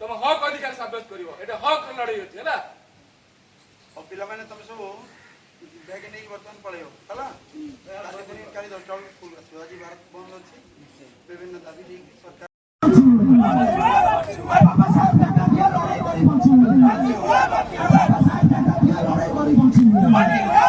ତମ ହକ୍ ଅଧିକାର ସାବ୍ୟସ୍ତ କରିବ। ଏଇଟା ହକ୍ ଲଢେଇ ଅଛି, ହେଲା। ଆଉ ପିଲାମାନେ, ତମେ ସବୁ ବ୍ୟାଗ୍ ନେଇକି ବର୍ତ୍ତମାନ ପଳେଇବ, ହେଲା। କାଲି ପୁଣି କାଲି 10ଟା ବେଳକୁ ସ୍କୁଲ ଆସିବ। ଆଜି ଭାରତ ବନ୍ଦ ଅଛି ବିଭିନ୍ନ ଦାବି ନେଇକି ସରକାର ବାବା ସାହେବ ଲଢ଼େଇ କରି ବଞ୍ଚିବୁ। ବାବା ସାହେବ ଲଢ଼େଇ କରି ବଞ୍ଚିବୁ।